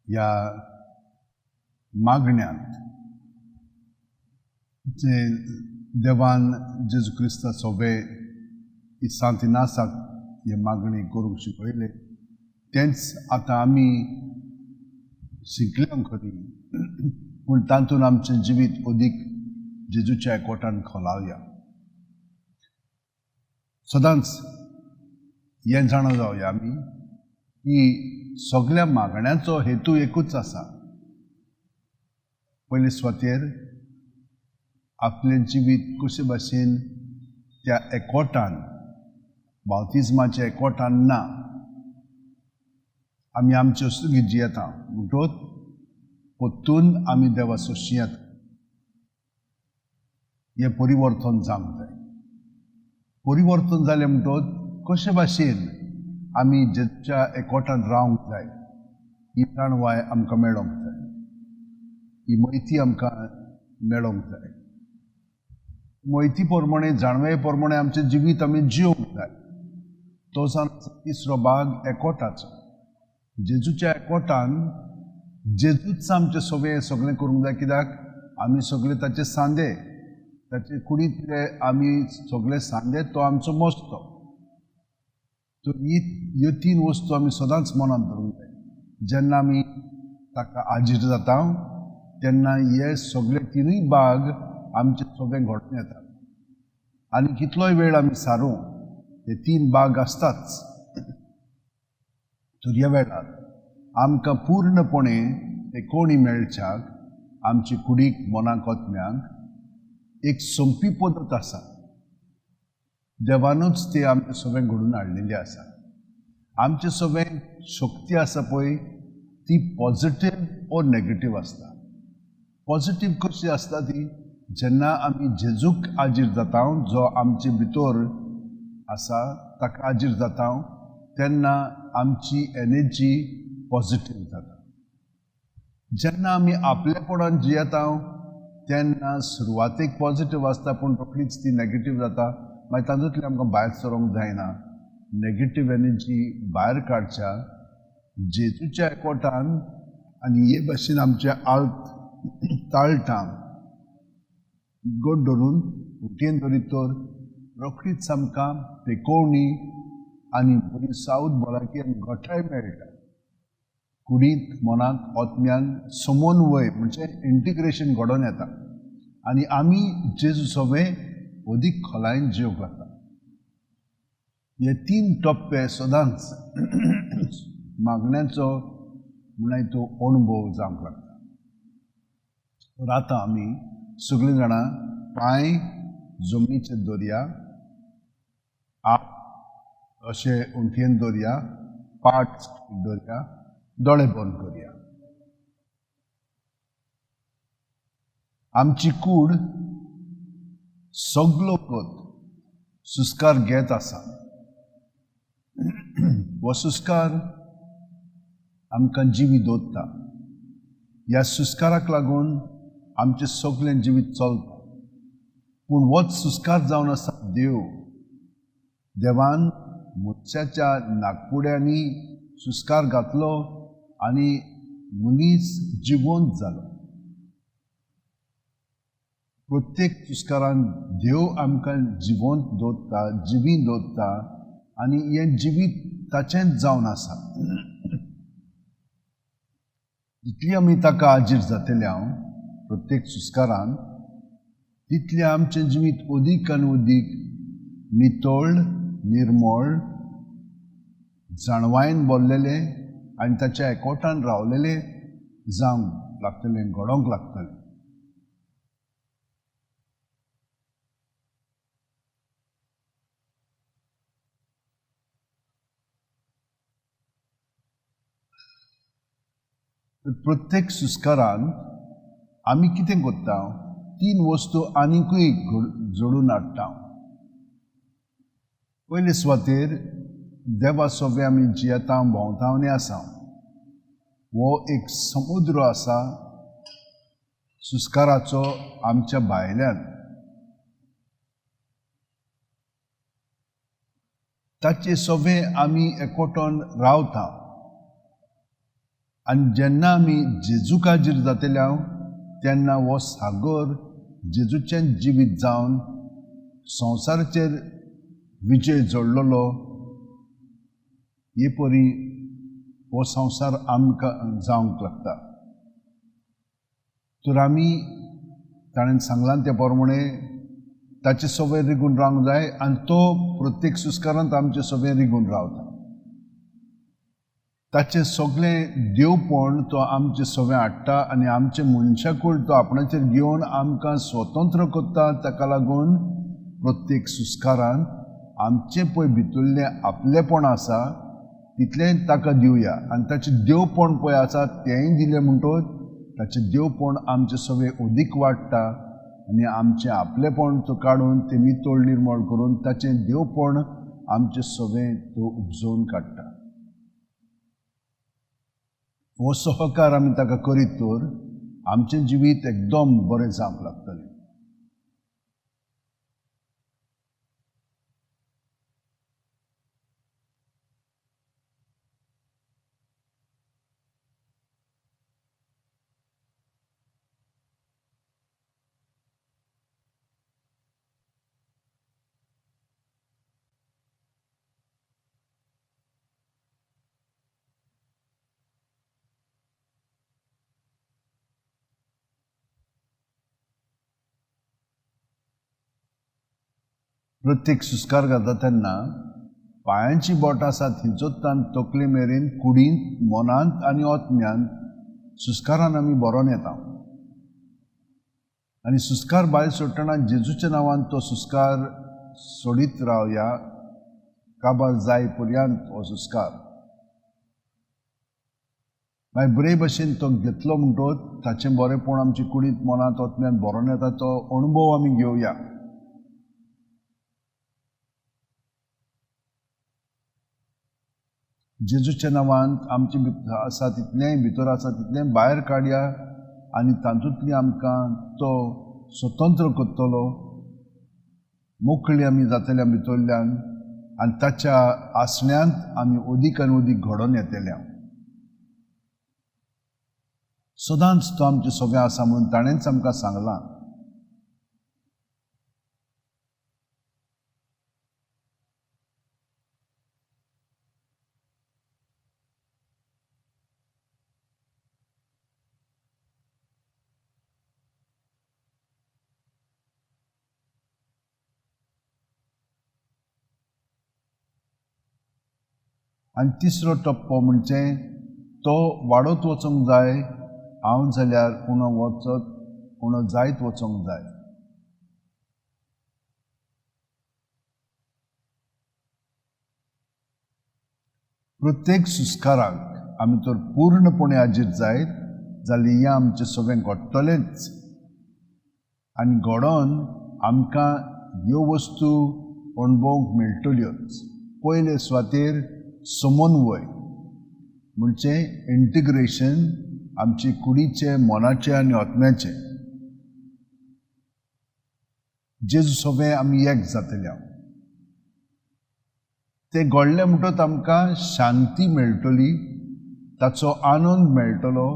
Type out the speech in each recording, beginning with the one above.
ह्या मागण्यांत जे देवान जेजू क्रिस्ता सोबे सांत इनासाक हे मागणी करूंक शिकयले तेंच आतां आमी शिकले खरी, पूण तातूंत आमचें जिवीत अदीक जेजूच्या एकवटान खोलावया. सदांच हें जाणा जावया आमी की सगल्या मागण्यांचो हेतू एकूच आसा. पयले सुवातेर आपलें जिवीत कशे भाशेन त्या एकवटान, बावतिज्माच्या एकवटान ना, आमी आमचे वस्तुगीत जियेता म्हणटोच परतून आमी देवा सोशी येता. हें परिवर्तन जावंक जाय. परिवर्तन जालें म्हणटोच कशे भाशेन आमी जेच्या एकवटान रावंक जाय ही जाणवाय आमकां मेळोंक जाय, ही म्हायती आमकां मेळोंक जाय. म्हायती प्रमाणे, जाणवाये प्रमाणे आमचें जिवीत आमी जियोंक जाय. तो जावन तिसरो भाग एकवटाचो. जेजूच्या एकवटान जेजूच आमचें सगळें सगळें करूंक जाय, कित्याक आमी सगळे ताचे सांदे, ताचे कुडींतले आमी सगळे सांदे, तो आमचो मस्तो. तर ही ह्यो तीन वस्तू आमी सदांच मनांत धरूंक जाय. जेन्ना आमी ताका आजीर जाता तेन्ना हे सगळे तिनूय भाग आमचे सगळे घडून येतात. आनी कितलोय वेळ आमी सारूं हे तीन भाग आसताच. तर ह्या वेळार आमकां पूर्णपणे ते कोणी मेळच्याक आमचे कुडीक, मनाक, आत्म्याक एक सोंपी पद्दत आसा. देवानूच ती आमचें सगळें घडून हाडलेली आसा. आमचें सगळें शक्ती आसा पळय ती पॉजिटीव ओर नेगेटीव आसता. पॉजिटीव कशी आसता ती, जेन्ना आमी जेजूक आजीर जाता, जो आमचे भितर आसा ताका आजीर जाता, तेन्ना आमची एनर्जी पॉजिटीव जाता. जेन्ना आमी आपलेपणान जियेता तेन्ना सुरवातेक पॉजिटीव आसता, पूण रोखडीच ती नेगेटीव जाता. मागीर तातूंतल्यान आमकां भायर सरोंक जायना. नेगेटीव एनर्जी भायर काडच्या जेजूच्या एकवटान आनी हे भाशेन आमच्या आल्त ताळटां गोड धरून उठयेन धरीत तर रोखडीच आमकां पेकोवणी आनी बरी सावध भलायकी आनी घटाय मेळटा. कुडींत, मनांत, आत्म्यान समन्वय म्हणजे इंटिग्रेशन घडोवन येता आनी आमी जेजू सगळें अदीक खोलायेन जिवंक लागता. हे तीन टप्पे सदांच मागण्याचो म्हळ्यार तो अणभव जावंक लागता. तर आतां आमी सगळीं जाणां पांय जमनीचेर दवरया, आप अशें उंटयेन दवरया, पाट दवरया, दोळे बंद करया. आमची कूड सगलो वखद सुस्कार घेत आसा. हो सुस्कार आमकां जिवी दवरता. ह्या सुस्काराक लागून आमचें सगळें जिवीत चलता. पूण होच सुस्कार जावन आसा देव. देवान मनशाच्या नागपुड्यांनी सुस्कार घातलो आनी मनीस जिवंत जालो. प्रत्येक सुस्कारान देव आमकां जिवंत दवरता, जिवी दवरता आनी हें जिवीत ताचेंच जावन आसा. जितली आमी ताका आजीर जातले हांव प्रत्येक सुस्कारान, तितलें आमचें जिवीत अदीक आनी अदीक नितळ, निर्मळ, जाणवायेन भरलेलें आनी ताच्या एकवटान रावलेलें जावंक लागतलें, घडोवंक लागतलें. प्रत्येक सुस्कारान आमी कितें करता, तीन वस्तू आनिकूय जोडून हाडटा. पयले सुवातेर देवा सोबे आमी जियेता, भोंवता आनी आसा. हो एक समुद्र आसा सुस्काराचो आमच्या भायल्यान. ताचे सोबे आमी एकवटून रावता आनी जेन्ना आमी जेजू काजीर जातले हांव तेन्ना हो सागर जेजूचें जिवीत जावन संवसाराचेर विजय जोडलेलो हे परी हो संवसार आमकां जावंक लागता. तर आमी ताणें सांगलां ते प्रमाणे ताचे सवय रिगून रावंक जाय आनी तो प्रत्येक सुस्कारांत आमचे सवय रिगून रावता. ताचें सगळें देवपण तो आमचे सवय हाडटा आनी आमचें मनशाकूळ तो आपणाचेर घेवन आमकां स्वतंत्र करता. ताका लागून प्रत्येक सुस्कारांत आमचें पळय भितरलें आपलेपण आसा तितलें ताका दिवया आनी ताचें देवपण पळय आसा तेंय दिलें म्हणटकच ताचें देवपण आमचें सगळें अदीक वाडटा आनी आमचें आपलेपण तो काडून तें नितळ निर्मळ करून ताचें देवपण आमचें सगळें तो उपजोवन काडटा. हो सहकार आमी ताका करीत तर आमचें जिवीत एकदम बरें जावंक लागतलें. प्रत्येक सुस्कार घालता तेन्ना पांयांची बोटां आसा थंयचोत्तान तकले मेरेन कुडींत मनांत आनी आत्म्यांत सुस्कारान आमी बरोवन येता आनी सुस्कार भायर सोडटना जेजूच्या नांवान तो सुस्कार सोडीत रावया काबार जाय पर्यंत हो सुस्कार. मागीर बरे भशेन तो घेतलो म्हणटकच ताचें बरेंपण आमचे कुडींत मनांत आत्म्यांत बरोवन येता तो अणभव आमी घेवया. जेजूच्या नांवान आमचे आसा तितलें भितर आसा तितलें भायर काडया आनी तातूंतली आमकां तो स्वतंत्र करतलो. मोकळी आमी जातल्या भितरल्यान आनी ताच्या आसण्यांत आमी अदीक आनी अदीक घडोवन येतल्या. सदांच तो आमचें सगळें आसा म्हणून ताणेंच आमकां सांगलां. आनी तिसरो टप्पो म्हणजे तो वाडत वचूंक जाय, हांव जाल्यार उणो वचत उणो जायत वचूंक जाय. प्रत्येक सुस्काराक आमी तर पूर्णपणे आजीर जायत जाल्यार हें आमचें सगळें घडटलेंच आनी घडोवन आमकां ह्यो वस्तू अणभवूंक मेळटल्योच. पयले सुवातेर समन्वय म्हणजे इंटिग्रेशन आमचे कुडीचें, मनाचें आनी आत्म्याचें. जेजू सगळें आमी एक जातले. तें घडलें म्हणटकच आमकां शांती मेळटली, ताचो आनंद मेळटलो,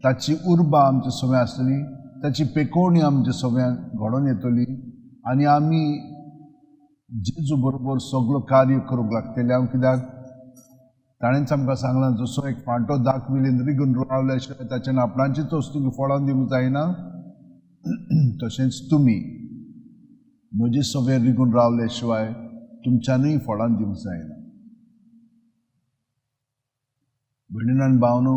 ताची उर्बा आमचे सगळें आसतली, ताची पेकोवणी आमच्या सगळ्यांक घडोवन येतली आनी आमी जेजू बरोबर सगळो कार्य करूंक लागतले. हांव कित्याक ताणेंच आमकां सांगलां, जसो एक फांटो दाक विलीन रिगून रावल्या शिवाय ताच्यान आपणाचीच वस्तू फळां दिवंक जायना, तशेंच तुमी म्हजे सगळें रिगून रावले शिवाय तुमच्यानूय फळां दिवंक जायना. भयणीन भावनो,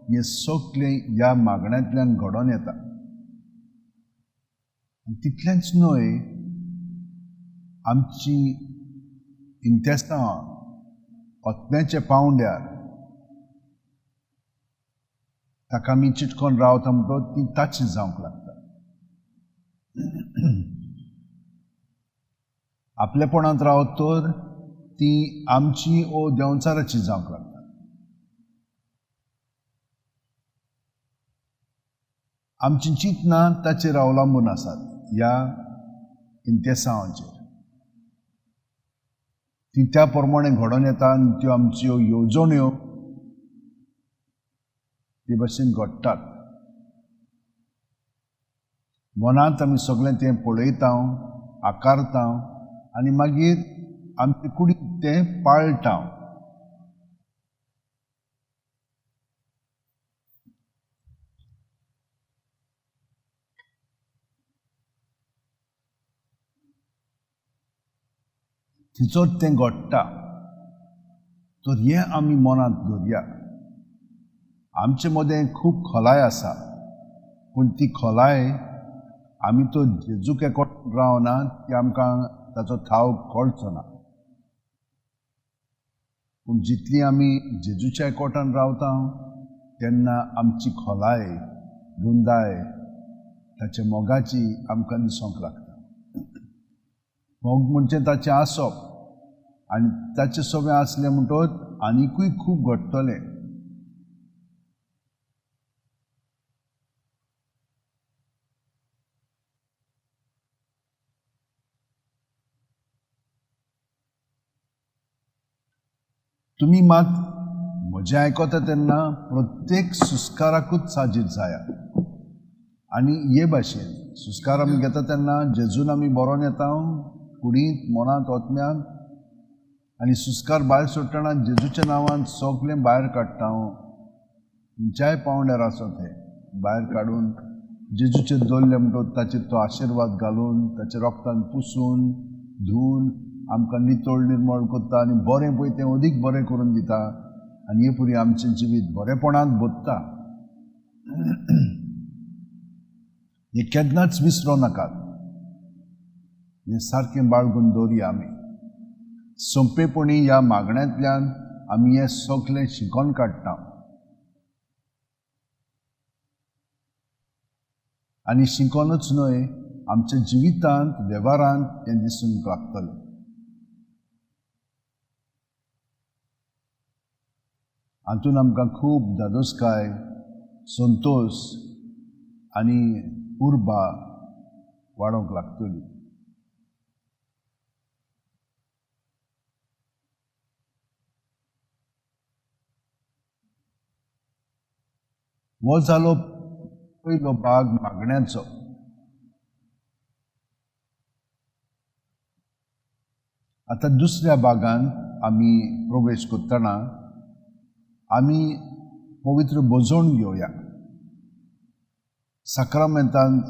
हें सगळें ह्या मागण्यांतल्यान घडोवन येता. तितलेंच न्हय, आमची इंतेसांवां आत्म्याच्या पांवड्यार ताका आमी चिटकोन रावता म्हणटकच ती ताची जावंक लागता. आपलेपणांत रावत तर ती आमची ओ देंवचाराची जावंक लागता. आमची चिंतनां ताचेर अवलंबून आसात, ह्या इंतेसांवाचेर. ती त्या प्रमाणे घडोवन येता आनी त्यो आमच्यो येवजण्यो ते भशेन घडटात. मनांत आमी सगळें तें पळयता, आकारता आनी मागीर आमचे कुडींत तें पाळटा. थंयसर तें घडटा. तर हें आमी मनांत दवरया. आमचे मदें खूब खोलाय आसा, पूण ती खोलाय आमी तो जेजूक एकठांय रावना ती आमकां ताचो थाव कळचो ना. पूण जितली आमी जेजूच्या एकवटान रावता तेन्ना आमची खोलाय, रुंदाय ताच्या मोगाची आमकां दिसूंक लागता. मोग म्हणजे ताचें आसप आनी ताचें सगळें आसलें म्हणटकच आनिकूय खूब घडटलें. तुमी मात म्हजें आयकता तेन्ना प्रत्येक सुस्काराकूच साजीर जायात. आनी हे भाशेन सुस्कार आमी घेता तेन्ना जेजून आमी बरोवन येता कुडींत, मनांत, ओतम्यांत, आनी सुस्कार भायर सोडटना जेजूच्या नांवान सगळें भायर काडटा. खंयच्याय पांवड्यार आसत हें भायर काडून जेजूचेर दवरलें म्हणटकच ताचेर तो आशिर्वाद घालून ताच्या रोगतान पुसून धुवन आमकां नितळ निर्मळ करता आनी बरें पळय तें अदीक बरें करून दिता आनी हे पुरी आमचें जिवीत बरेपणांत बदता. हें केन्नाच विसरो नाकात. हें सारकें बाळगून दवरया आमी. सोंपेपणी ह्या मागण्यांतल्यान आमी हें सगळें शिकोवन काडटा आनी शिकोनूच न्हय, आमच्या जिवितांत, वेव्हारांत तें दिसूंक लागतलें. हातूंत आमकां खूब धादोसकाय, संतोश आनी उर्बा वाडोवंक लागतली. हो जालो पयलो भाग मागण्याचो. आतां दुसऱ्या भागांत आमी प्रवेश करतना आमी पवित्र भोजन घेवया. साक्रामेंतांत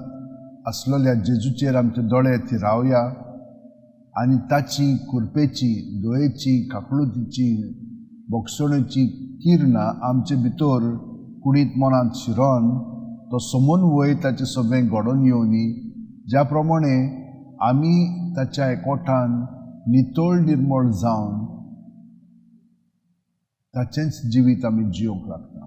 आसलेल्या जेजूचेर आमचे दोळे थिरावया आनी ताची कुरपेची, दयेची, काकळुतीची, भोगसणेची किरणां आमचे भितर कुडींत, मनांत शिरोन तो समन्वय ताचें सगळें घडोवन येवनी, ज्या प्रमाणे आमी ताच्या एकवटान नितळ निर्मळ जावन ताचेंच जिवीत आमी जियोंक लागता.